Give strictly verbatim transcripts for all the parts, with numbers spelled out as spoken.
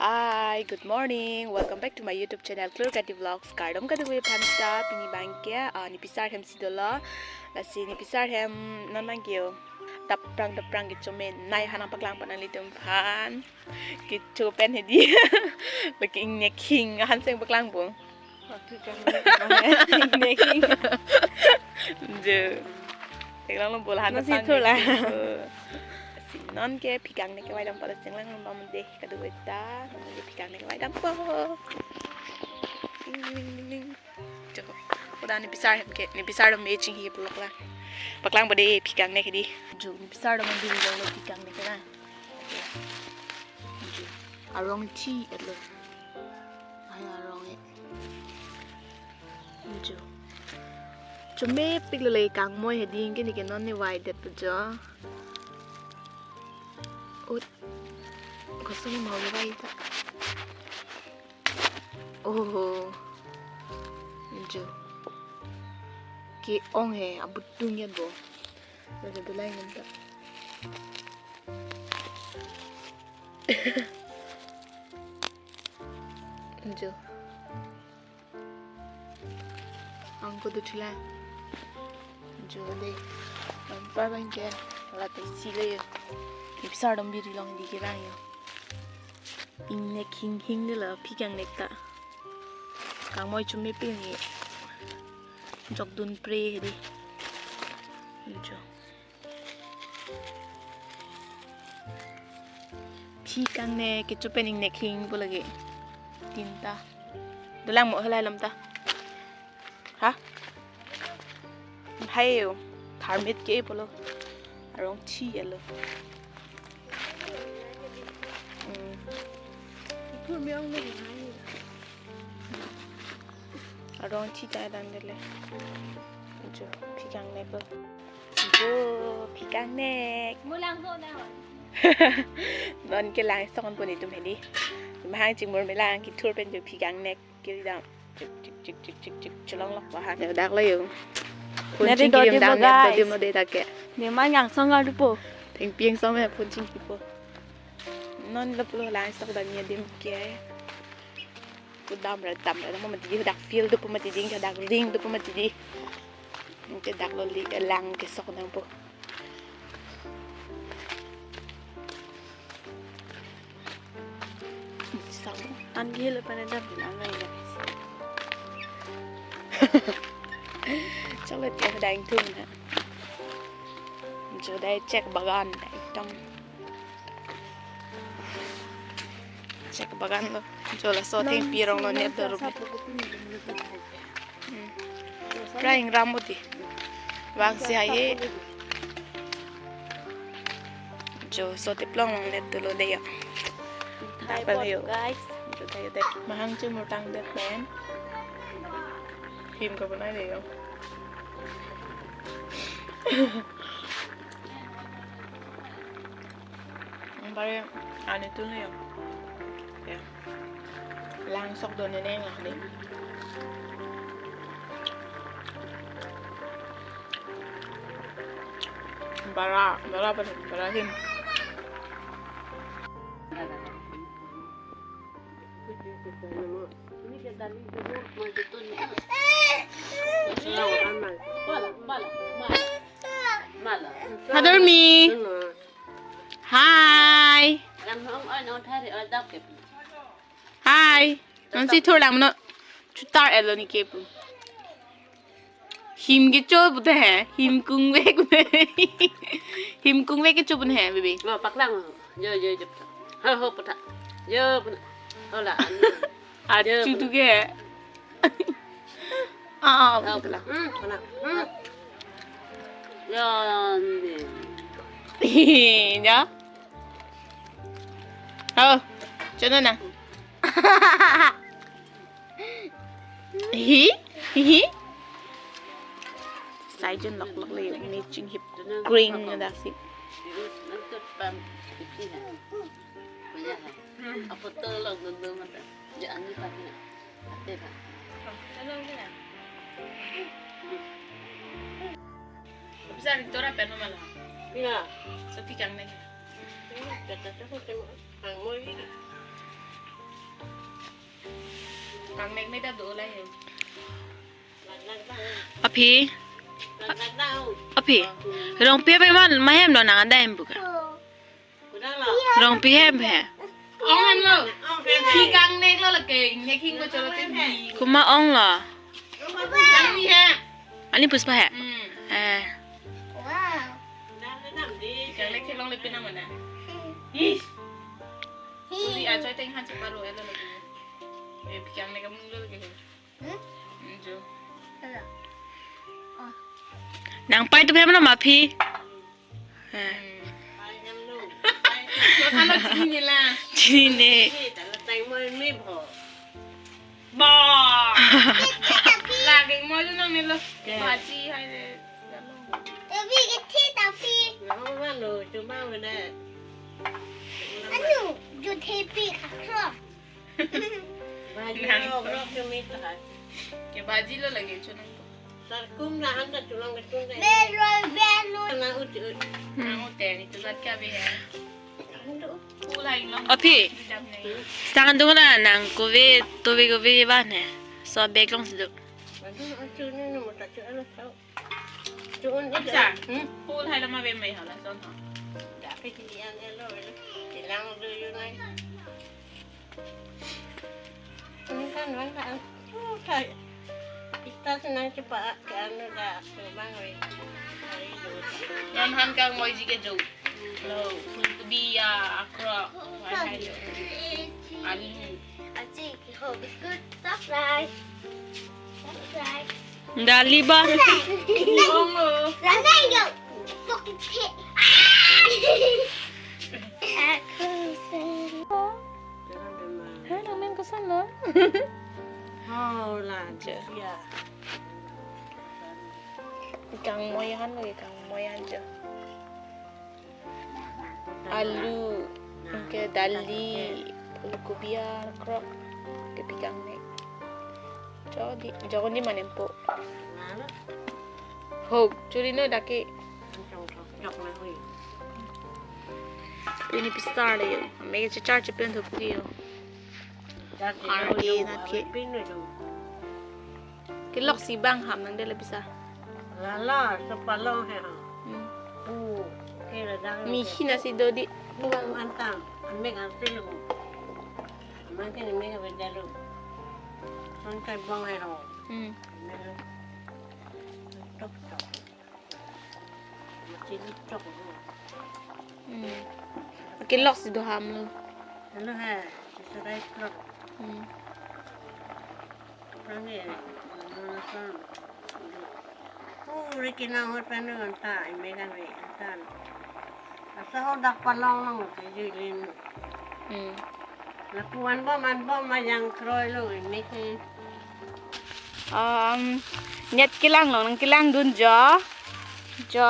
Hi, good morning. Welcome back to my YouTube channel, Klur Kati Vlogs. Kardom kadokave aphan ta, pini abangke, ah, ne pisar hem si dolo. Lasi ne pisar hem non abangke-o. Daprang daprang kechome nai aphan nangpaklang pon nanglitum aphan. Kecho pen hedi. Lake ingnek hing aphan si nangpaklangpo. Waktu kang ingnek hing. Jo. Theklonglo bo la han. Nasi aphan thurla. Jo. Si non ke phi kangnek kevai dampo, lasi theklonglo bom dei kadokave ta. Non ke phi kangnek kevai dampo. Ding, ding, ding, ding, ding. Jo. Koda ne pisar hem ke, ne pisar dam me chinghi pulok la. Paklangpo dei phi kangnek hedi. Jo, ne pisar dam me biri dam lo phi kangnek ke na. Jo. Arong thi-etlo. Ai arong-e. Jo. Chomepiklo le kangmoi hedi, anke ne ke non ne vaidetpo jo. Ut. Kosong mau le vai ta. Oh. Jo. Ke-ong he, abut tung yan bo. Laso dulai ngan ta. Jo. Angko du thila. Jo dei. Anpar abangke. Lata isi le yo. Ne pisar dam biri along hedi kevang yo. Ingnek hing hing de la phi kangnek ta. Kangmoi chomepik ne. Jokdun pre hedi. Jo. Phi kangnek kecho pen ingnek hingpo lake. Tinta. Dolang mo halai alam ta. Ha? Hai yo. Tharmit ke pulo. Arong thi-etlo. Hmm. Arong thi ta dam dele. Jo, phi kangnek po. Jo, phi kangnek. Mo langso na. Non ke langsokponpo netum hedi. Mahang chingmur me lang kethur pen jo phi kangnek kevai dam. Chik, chik, chik, chik, chik, chik, cholonglok ba ha. Ne dak lo yo. Phone net chingki do dim dam, lo net do guys. Dim lo dei dak ke. Ne ma yang song ga dupo. Thengpi angsong me phone chingkipo. Non lo pulo langsok dam ne dim ke. Pu dam ra dam ra dam mati di, dak field dopo mati di, dak ling dopo mati di. Anke dak lo li, lang kesok nangpo. Sang an gel pen dam din an lai. Chalo dia dang tung na. Jo dei chek bagan ekdom. Chek bagan lo. Jo laso thengpi arong lo net do rup. Hmm. Pra ingram mati. Vangsi hai. Jo so teplong long net dolo dei ya. Thai pot, guys. Jo dei dei. Mahang chingmur tangdet pen. Him ka banai dei ya. Bare ani tu ne. Ya. Langsok do ne neng lah dei. Bara, bara apa nih? Bara him. Hadormi. Hi. Hi. Non si thurlang no. Chutar elo ne ke pu. Him kecho pu the. Him kungve pu the. Him kungve kecho pu the, baby. Lo paklang. Jo, jo, jo. Ho, ho, pu tha. Jo, pu tha. Hola. Achu tu ke. Ah, ah, betul lah. Hmm, pu tha. Hmm. Jo, ni. Ya. Oh, chonona. Hi, hi, hi. Saijon lok lok le, matching hip green dak si. Bisa Victoria pen mala. Iya. Sepi kang neng. Kata siapa tema? Ang mo ini. Ang nek ne ta do la he. Aphi. Aphi. Rongpi aphi man mahem lo nang ada hem buka. Rongpi hem he. Ong hem lo. Hi kang nek lo lake, nek hing ko cholo tem hi. Kuma ong lo. Kang ni he. Ani Puspa he. Hmm. Eh. Wow. Kang nek kelong le pina mana. Ish. Uli ajoy teng han cheparo elo lagi. Eh, pikang nek amung lo lagi. Hmm? Enjo. Nang pai tu hem lo ma aphi. Eh. Lo kan lo chini la. Chini ne. Ba. Lagi mo lo nang ne lo. Bhaji hai de. Tapi kita pi. Anu, juthe pi akhro. Bhaji lo, lo kami tahan. Ke bhaji lo lagi chunang. Sarkum na han ta chulang ke tun dai. Belo, belo. Na ut ut. Nang ute ni tu gat kya be hai. Ando. Pulai long. Aphi. Jam nei. Sang dung na nang kove, tove kove ba ne. So bag long sido. Ando achu ni no mata chu ala sao. Chun ni. Apsa. Hmm? Pulai lama be mai hala son ha. Da ke kini an elo elo. Tilang do yu nai. Ini kan, kan, kan. Oh, thai. Kita senang cepat ke anu dah, ke bang, weh. Hari itu. Non han kang moi ji ke jo. Lo, fulkubi ya, akhro. Wai hai lo. Alu. Aji, hope is good. Subscribe. Subscribe. Dali ba. Ong lo. Rana yo. Pokit he. Ah! Aku sen. Hai, nang men koson lo? Oh, la, ya. Kang moi han lo, kang moi han jo. Alu, ke dali, fulkubi akhro, ke pikang ne. Jo di, jo ni manem po. Ho, churi no dake. Ini pisar le yo. Ame ke chechar chepen thup ke yo. Ardi na ke. Kelok si bang ham nang dele bisa. Lala, so palong he ha. Hmm. Pu, ke la dang. Mi hina si do di. Pu antam, amek ansi lo. Amang ke ni mek beda lo. Son kai bong he ho. Hmm. Tok tok. Chili chok. Hmm. Kelok si do ham lo. Hello he, si surai chok. Hmm. Rang he, mana sang. Puri kinang hot panu anta, imekan we anta. Asa ho dak palong long ke jilin. Hmm. Lapu anbom anbom majang kroi lo imek he. Um, net kelang long, nang kelang dun jo. Jo.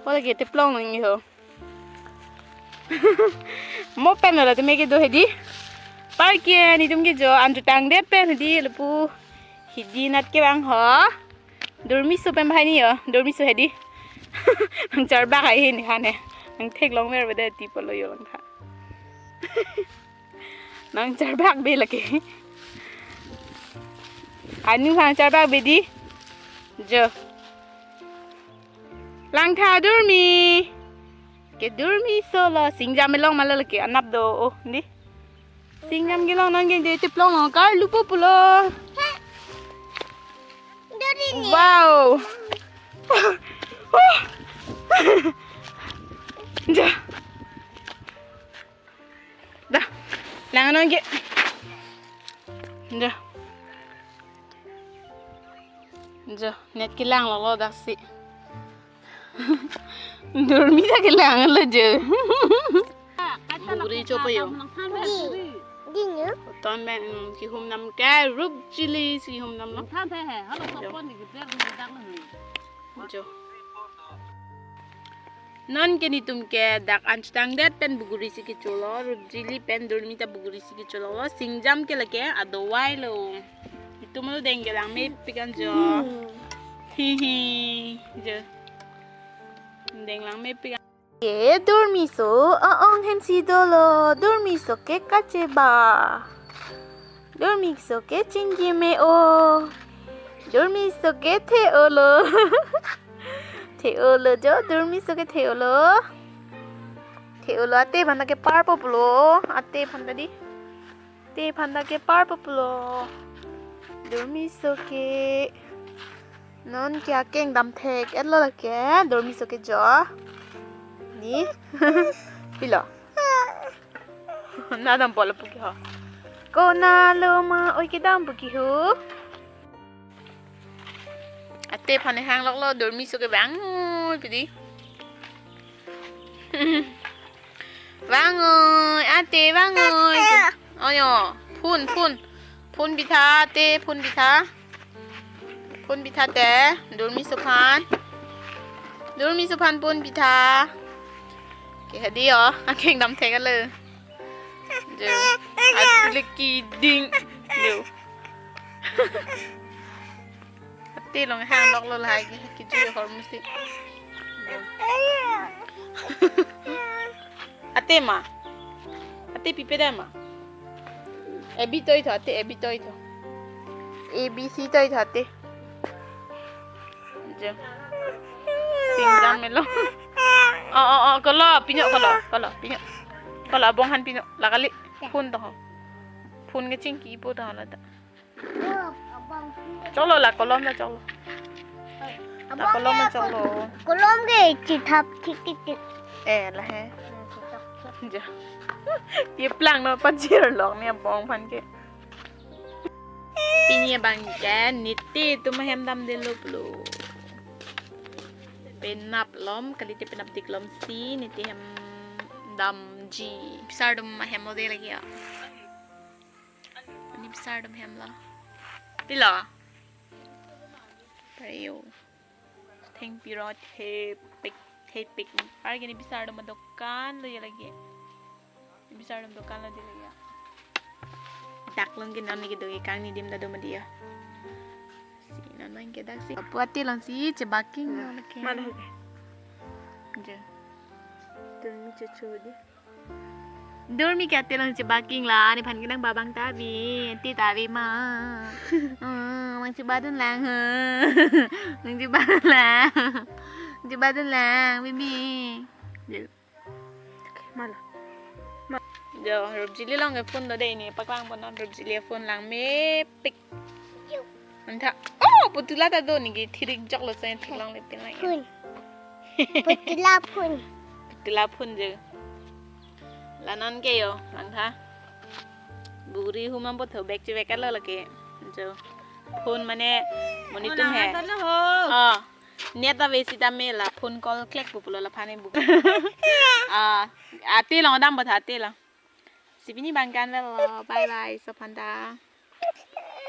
Ko lagi teplong long yo. Mo pen lo teme ke do hedi. Parke nitum ke jo an jutang det pen hedi lapu. Hedi nat ke bang ho. Durmiso pen bahai ni yo, durmiso hedi. Nang charbak hai hini hane. Nang theklong mer bede ti polo yo lang tha. Nang charbak be lake. Anu hang charbak be di. Jo. Langtha durmi. Ke durmiso lo singjam elong malo lake anap do oh di. Singjam kelong nang ke de teplong lo kar lupo pulo. Wow. Ja. Da. Lang non ke. Ja. Jo, net kelang lo lo daksi. Durmi ta kelang lo jo. Buguri chopo yo. Di, di nyo. Ton ben, mm, kehum nam ke rup chili si kehum nam lo. Jo. Non ke nitum ke dak an chutang det pen buguri si kecholo, rup chili pen durmi ta buguri si kecholo, singjam ke lake adovai lo. Itum lo deng ke langmepik an jo. Hmm. Hi hi. Jo. Deng langmepik an. Ke durmiso a-ong hen si dolo, durmiso ke kacheba. Durmiso ke chingki me-o. Durmiso ke the-olo. The-olo jo, durmiso ke the-olo. The-olo, ate aphan ta kepar po pulo. Ate aphan ta di. Ate aphan ta kepar po pulo. Durmiso ke. Non ke akeng dam thek-etlo lake, durmiso ke jo. Ni. Pilo. Na dam bol puki ho. Konat lo ma oi kedam puki ho. Ate aphan hang loklo, durmiso ke vang-oi pidi. Vang-oi, ate vang-oi. Oyo, phun, phun. Phun pitha, ate, phun pitha. Phun pitha te, durmiso aphan. Durmiso aphan phun pitha. Ke hadi yo, akeng dam thek-etlo. Jo, atlik kiding. Jo. Ate along hang loklo lahai ke, kejui ahormu si. Ate ma. Ate pipe dam ma. A B toi tho, ate A B toi tho. A B C toi tho, ate. Jo. Sing dam melo. Oh, oh, oh, kolo, pino, kolo, kolo, pino. Kolo, abong aphan pino, la kali. Phun to ho. Phun ke chingki po to ho la ta. Choklo la kolom la choklo. La kolom la choklo. Kolom ke chithap thik thik thik. Eh, la he. Ja. Ye plang no pajir lok ni abong aphan ke. Pini abang ke niti atum ahem damdetlo pulo. Penap lom, kalite penap dik lom si niti hem damji. Bisar atum ahem lo de lagi ya. Ni bisar atum hem lo. Pilo. Payo. Thengpi ro thepik, thepik. Ar ke ni bisar atum adokan lo ya lagi. Ni bisar atum adokan lo de lagi ya. Dak along ke non ni kedo ke kangni adim ta do ma di ya. Si non non ke dak si. Apu ate along si chebaking lo lake. Mana ho ke? Je. Tun mi checho di. Durmi ke ate along chebaking la, nephan ke nang babang ta bi, ate ta bi ma. Hmm, nang chebadun lang, hmm. Nang chebadun lang. Chebadun lang, bibi. Jo. Mala. Jo, Rupjili along ke phun do de ni, paklang pon non Rupjili phun lang mepik. Anta, oh, putula ta do ni ke thirik jok lo sa theklong le pin lang. Phun. Putula phun. Putula phun jo. La non ke yo, langtha. Buri humam potho bag chevek lo lake. Jo. Phun mane monit atum he. Mona hata lo ho. Oh. Net ave sitame la phun call klek pulo laphan e bu. Ah, ate along dam bot ate along. Si pini abang ke anvet lo. Bye bye, laso aphan ta.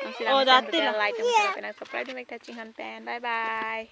Nang si Oh, lang dati sen la. Like, comment, share, pen subscribe, pen like, touching hand pen. Bye bye.